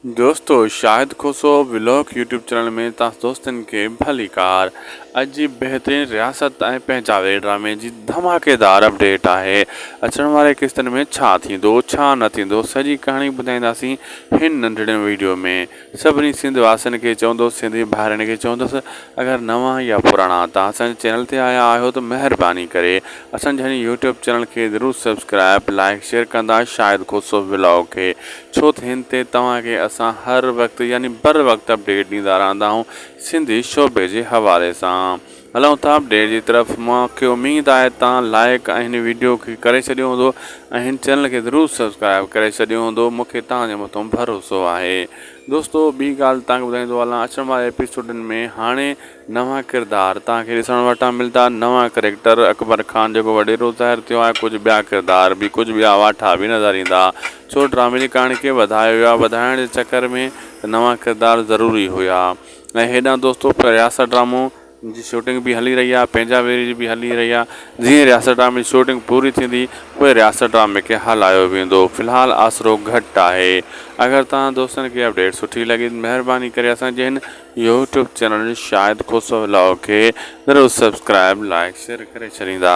دوستو Shahid Khoso vlog YouTube channel ۾ توهان دوستن کي ڀليڪار اڄ جي بهترين رياست ۽ پنهنجا وي ڊرامي جي ڌماڪيدار اپڊيٽ آهي اچڻ واري قسطن ۾ ڇا ٿيندو ڇا نه ٿيندو سڄي ڪهاڻي ٻڌائينداسين هن ننڍڙي ويڊيو ۾ سڀني سنڌ واسين کي چوندس سنڌي ڀائرن کي چوندس اگر نوان يا پراڻا توهان اسان جي چينل تي آيا آهيو ته مهرباني ڪري اسان جي هن يوٽيوب چينل کي ضرور سبسڪرائب لائيڪ شيئر ڪندا شاهد کوسو ولاگ کي ڇو ته هن تي توهان کي اسان هر وقت يعني بر وقت اپڊيٽ ڏيندا رهندا آهيون سنڌي شعبي جي حوالي سان هلون ٿا اپڊيٽ جي طرف مان کي اميد آهي توهان لائيڪ ۽ هن ويڊيو کي ڪري ڇڏيو هوندو ۽ هن چينل کي ضرور سبسڪرائب ڪري ڇڏيو هوندو مون کي توهان جي مٿو ڀروسو آهي دوستو ٻي ڳالهه توهان کي ٻڌائيندو هلان اچڻ واري ايپيسوڊن ۾ هاڻي نوان ڪردار توهان کي ڏسڻ وٽان ملدا نوان ڪريڪٽر اڪبر خان جيڪو وڏيرو ظاهر ٿيو آهي ڪجهه ٻيا ڪردار به ڪجهه ٻيا واٺا به نظر ايندا ڇو ڊرامي جي ڪهاڻي کي وڌايو ويو آهي وڌائڻ جي چڪر ۾ نوان ڪردار ضروري هيا ۽ هيڏانهن دوستو رياست ڊرامو جي شوٽنگ به هلي رهي آهي پنهنجا ويري جي به هلي رهي آهي جيئن رياست ڊرامي جي شوٽنگ پوري ٿيندي پوء رياست ڊرامي کي هلايو ويندو في الحال آسرو گهٽ آهي اگر توهان دوستن کي اپڊيٽ سٺي لڳي ته مهرباني ڪري اسان جي هن YouTube channel Shahid Khoso vlog کي ضرور سبسڪرائب لائڪ شيئر ڪري ڇڏيندا.